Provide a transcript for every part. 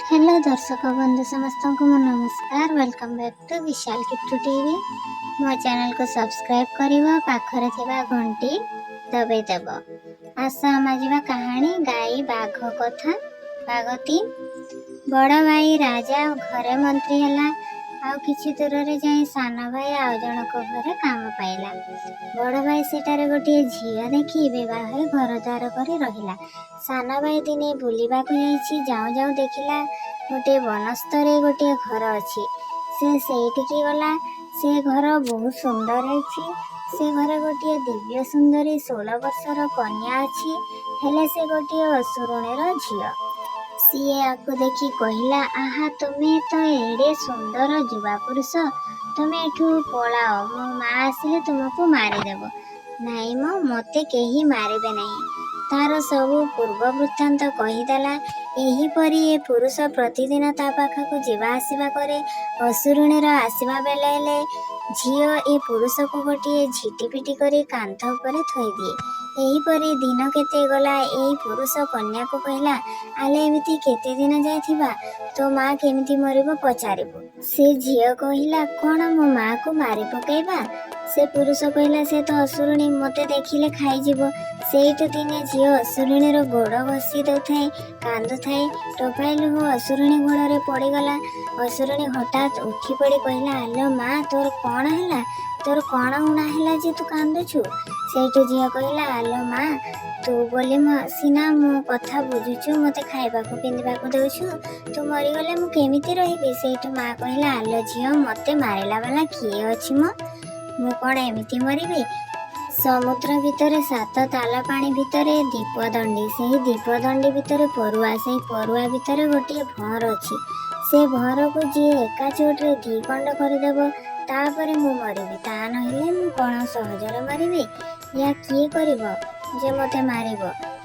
Hello ଦର୍ଶକ ବନ୍ଧୁ, ସମସ୍ତଙ୍କୁ ମୋ ନମସ୍କାର। Welcome back to Vishal Kittu TV. ମୋ ଚ୍ୟାନେଲକୁ ସବସ୍କ୍ରାଇବ୍ କରିବ, ପାଖରେ ଥିବା ଘଣ୍ଟି ଦବେଇ ଦେବ। ଆସ ଆମେ ଯିବା କାହାଣୀ ଗାଈ ବାଘ କଥା, ଭାଗ 3। ବଡ଼ ଭାଇ ରାଜା ଘରେ ମନ୍ତ୍ରୀ ହେଲା। ଆଉ କିଛି ଦୂରରେ ଯାଇ ସାନ ଭାଇ ଆଉ ଜଣଙ୍କ ଘରେ କାମ ପାଇଲା। ବଡ଼ ଭାଇ ସେଠାରେ ଗୋଟିଏ ଝିଅ ଦେଖି ବିବାହ ହୋଇ ଘର ଦ୍ୱାର କରି ରହିଲା। ସାନ ଭାଇ ଦିନେ ବୁଲିବାକୁ ଯାଇଛି। ଯାଉଁ ଯାଉଁ ଦେଖିଲା ଗୋଟିଏ ବନସ୍ତରେ ଗୋଟିଏ ଘର ଅଛି। ସେ ସେଇଠିକି ଗଲା। ସେ ଘର ବହୁତ ସୁନ୍ଦର ହେଇଛି। ସେ ଘରେ ଗୋଟିଏ ଦିବ୍ୟ ସୁନ୍ଦରୀ 16 ବର୍ଷର କନ୍ୟା ଅଛି। ହେଲେ ସେ ଗୋଟିଏ ଅସୁରୁଣୀର ଝିଅ। ସିଏ ଆକୁ ଦେଖି କହିଲା, "ଆହା, ତୁମେ ତ ଏଡ଼େ ସୁନ୍ଦର ଯୁବା ପୁରୁଷ! ତୁମେ ଏଠୁ ପଳାଅ, ମୋ ମା ଆସିଲେ ତୁମକୁ ମାରିଦେବ।" "ନାଇଁ ମ, ମୋତେ କେହି ମାରିବେ ନାହିଁ।" ତାର ସବୁ ପୂର୍ବ ବୃତ୍ତାନ୍ତ କହିଦେଲା। ଏହିପରି ଏ ପୁରୁଷ ପ୍ରତିଦିନ ତା ପାଖକୁ ଯିବା ଆସିବା କରେ। ଅସୁରୁଣୀର ଆସିବା ବେଳେ ହେଲେ ଝିଅ ଏ ପୁରୁଷକୁ ଗୋଟିଏ ଝିଟିପିଟି କରି କାନ୍ଥ ଉପରେ ଥୋଇଦିଏ। ଏହିପରି ଦିନ କେତେ ଗଲା। ଏହି ପୁରୁଷ କନ୍ୟାକୁ କହିଲା, "ଆଲେ, ଏମିତି କେତେ ଦିନ ଯାଏ ଥିବା? ତୋ ମା କେମିତି ମରିବ ପଚାରିବୁ।" ସେ ଝିଅ କହିଲା, "କ'ଣ ମୋ ମାକୁ ମାରି ପକାଇବା?" ସେ ପୁରୁଷ କହିଲା, "ସେ ତ ଅସୁରୁଣୀ, ମୋତେ ଦେଖିଲେ ଖାଇଯିବ।" ସେଇଠୁ ଦିନେ ଝିଅ ଅସୁରୁଣୀର ଗୋଡ଼ ଘଷି ଦେଉଥାଏ, କାନ୍ଦୁଥାଏ। ଟୋପାଏ ଲୁହ ଅସୁରୁଣୀ ଗୋଡ଼ରେ ପଡ଼ିଗଲା। ଅସୁରୁଣୀ ହଠାତ୍ ଉଠି ପଡ଼ି କହିଲା, "ଆଲୋ ମା, ତୋର କ'ଣ ହେଲା? ତୋର କ'ଣ ଊଣା ହେଲା ଯେ ତୁ କାନ୍ଦୁଛୁ?" ସେଇଠୁ ଝିଅ କହିଲା, "ଆଲୋ ମା, ତୁ ବୋଲି ସିନା ମୋ କଥା ବୁଝୁଛୁ, ମୋତେ ଖାଇବାକୁ ପିନ୍ଧିବାକୁ ଦେଉଛୁ। ତୁ ମରିଗଲେ ମୁଁ କେମିତି ରହିବି?" ସେଇଠୁ ମା କହିଲା, "ଆଲୋ ଝିଅ, ମୋତେ ମାରିଲା ବାଲା କିଏ ଅଛି ମ? ମୁଁ କ'ଣ ଏମିତି ମରିବି? ସମୁଦ୍ର ଭିତରେ ସାତ ତାଲ ପାଣି ଭିତରେ ଦୀପଦଣ୍ଡି। ସେହି ଦୀପଦଣ୍ଡି ଭିତରେ ପରୁଆ। ସେହି ପରୁଆ ଭିତରେ ଗୋଟିଏ ଭଅଁର ଅଛି। ସେ ଭଅଁରକୁ ଯିଏ ଏକା ଚୋଟରେ ଦି ଖଣ୍ଡ କରିଦେବ, ତାପରେ ମୁଁ ମରିବି। ତା ନହେଲେ ମୁଁ କ'ଣ ସହଜରେ ମରିବି? ଏହା କିଏ କରିବ ଯେ ମୋତେ ମାରିବ?"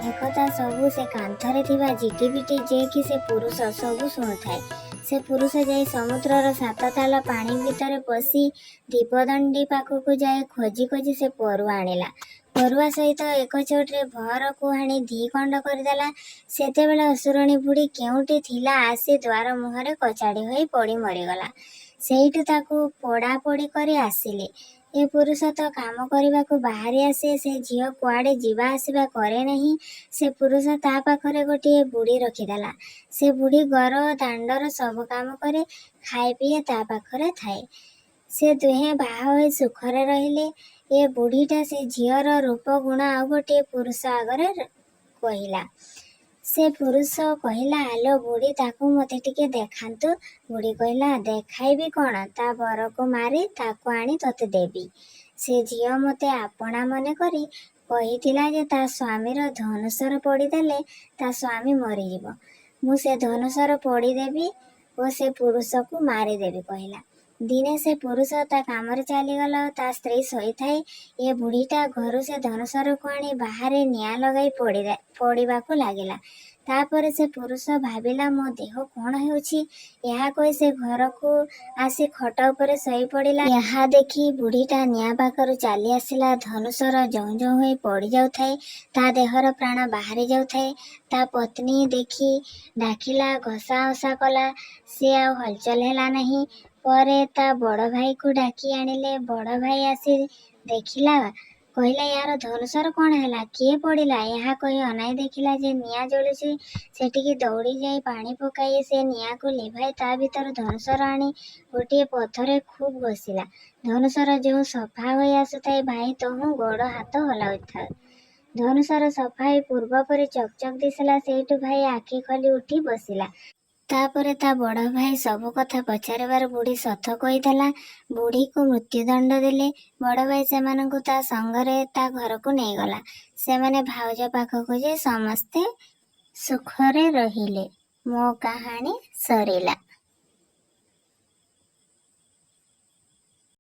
ଏକଥା ସବୁ ସେ କାନ୍ଥରେ ଥିବା ଝିଟିପିଟି, ଯେ କି ସେ ପୁରୁଷ, ସବୁ ଶୁଣୁଥାଏ। ସେ ପୁରୁଷ ଯାଇ ସମୁଦ୍ରର ସାତ ତାଲ ପାଣି ଭିତରେ ପଶି ଦୀପଦଣ୍ଡି ପାଖକୁ ଯାଇ ଖୋଜି ଖୋଜି ସେ ପରୁଆ ଆଣିଲା। ପରୁଆ ସହିତ ଏକ ଚୋଟରେ ଭଅଁରକୁ ହାଣି ଦି ଖଣ୍ଡ କରିଦେଲା। ସେତେବେଳେ ଅସୁରୁଣୀ ବୁଢ଼ୀ କେଉଁଠି ଥିଲା, ଆସି ଦ୍ୱାର ମୁହଁରେ କଚାଡ଼ି ହୋଇ ପଡ଼ି ମରିଗଲା। ସେଇଠୁ ତାକୁ ପୋଡ଼ାପୋଡ଼ି କରି ଆସିଲେ। ଏ ପୁରୁଷ ତ କାମ କରିବାକୁ ବାହାରି ଆସେ। ସେ ଝିଅ କୁଆଡ଼େ ଯିବା ଆସିବା କରେ ନାହିଁ। ସେ ପୁରୁଷ ତା ପାଖରେ ଗୋଟିଏ ବୁଢ଼ୀ ରଖିଦେଲା। ସେ ବୁଢ଼ୀ ଘର ଦାଣ୍ଡର ସବୁ କାମ କରେ, ଖାଏ ପିଏ ତା ପାଖରେ ଥାଏ। ସେ ଦୁହେଁ ବାହା ହୋଇ ସୁଖରେ ରହିଲେ। ଏ ବୁଢ଼ୀଟା ସେ ଝିଅର ରୂପ ଗୁଣ ଆଉ ଗୋଟିଏ ପୁରୁଷ ଆଗରେ କହିଲା। ସେ ପୁରୁଷ କହିଲା, "ଆଲୋ ବୁଢ଼ୀ, ତାକୁ ମୋତେ ଟିକେ ଦେଖାନ୍ତୁ।" ବୁଢ଼ୀ କହିଲା, "ଦେଖାଇବି କ'ଣ? ତା ବରକୁ ମାରି ତାକୁ ଆଣି ତୋତେ ଦେବି। ସେ ଝିଅ ମୋତେ ଆପଣା ମନେ କରି କହିଥିଲା ଯେ ତା ସ୍ୱାମୀର ଧନୁଶର ପୋଡ଼ିଦେଲେ ତା ସ୍ୱାମୀ ମରିଯିବ। ମୁଁ ସେ ଧନୁଶର ପୋଡ଼ିଦେବି ଓ ସେ ପୁରୁଷକୁ ମାରିଦେବି କହିଲା।" ଦିନେ ସେ ପୁରୁଷ ତା କାମରେ ଚାଲିଗଲା ଓ ତା ସ୍ତ୍ରୀ ଶୋଇଥାଏ। ଏ ବୁଢ଼ୀଟା ଘରୁ ସେ ଧନୁଶରକୁ ଆଣି ବାହାରେ ନିଆଁ ଲଗାଇ ପୋଡ଼ିବାକୁ ଲାଗିଲା। ତାପରେ ସେ ପୁରୁଷ ଭାବିଲା, ମୋ ଦେହ କ'ଣ ହେଉଛି। ଏହା କହି ସେ ଘରକୁ ଆସି ଖଟ ଉପରେ ଶୋଇପଡ଼ିଲା। ଏହା ଦେଖି ବୁଢ଼ୀଟା ନିଆଁ ପାଖରୁ ଚାଲି ଆସିଲା। ଧନୁଶର ଜଉଁ ଜଉଁ ହୋଇ ପୋଡ଼ି ଯାଉଥାଏ। ତା ଦେହର ପ୍ରାଣ ବାହାରି ଯାଉଥାଏ। ତା ପତ୍ନୀ ଦେଖି ଡାକିଲା, ଘଷା ଘଷା କଲା, ସେ ଆଉ ହଲଚଲ ହେଲା ନାହିଁ। ପରେ ତା ବଡ଼ ଭାଇକୁ ଡାକି ଆଣିଲେ। ବଡ଼ ଭାଇ ଆସି ଦେଖିଲା, କହିଲା, "ୟାର ଧନୁଶର କ'ଣ ହେଲା? କିଏ ପୋଡ଼ିଲା?" ଏହା କହି ଅନାଇ ଦେଖିଲା ଯେ ନିଆଁ ଜଳୁଛି। ସେଠିକି ଦୌଡ଼ି ଯାଇ ପାଣି ପକାଇ ସେ ନିଆଁକୁ ଲିଭାଇ ତା ଭିତରୁ ଧନୁଶର ଆଣି ଗୋଟିଏ ପଥରରେ ଖୁବ୍ ଘଷିଲା। ଧନୁଶର ଯେଉଁ ସଫା ହୋଇ ଆସୁଥାଏ, ଭାଇ ତହୁଁ ଗୋଡ଼ ହାତ ହଲାଉଥାଏ। ଧନୁଶର ସଫା ହୋଇ ପୂର୍ବ ପରି ଚକଚକ ଦିଶିଲା। ସେଇଠୁ ଭାଇ ଆଖି ଖୋଲି ଉଠି ବସିଲା। ତାପରେ ତା ବଡ଼ ଭାଇ ସବୁ କଥା ପଚାରିବାରୁ ବୁଢ଼ୀ ସତ କହିଦେଲା। ବୁଢ଼ୀକୁ ମୃତ୍ୟୁଦଣ୍ଡ ଦେଲେ। ବଡ଼ ଭାଇ ସେମାନଙ୍କୁ ତା ସଙ୍ଗରେ ତା ଘରକୁ ନେଇଗଲା। ସେମାନେ ଭାଉଜ ପାଖକୁ ଯାଇ ସମସ୍ତେ ସୁଖରେ ରହିଲେ। ମୋ କାହାଣୀ ସରିଲା।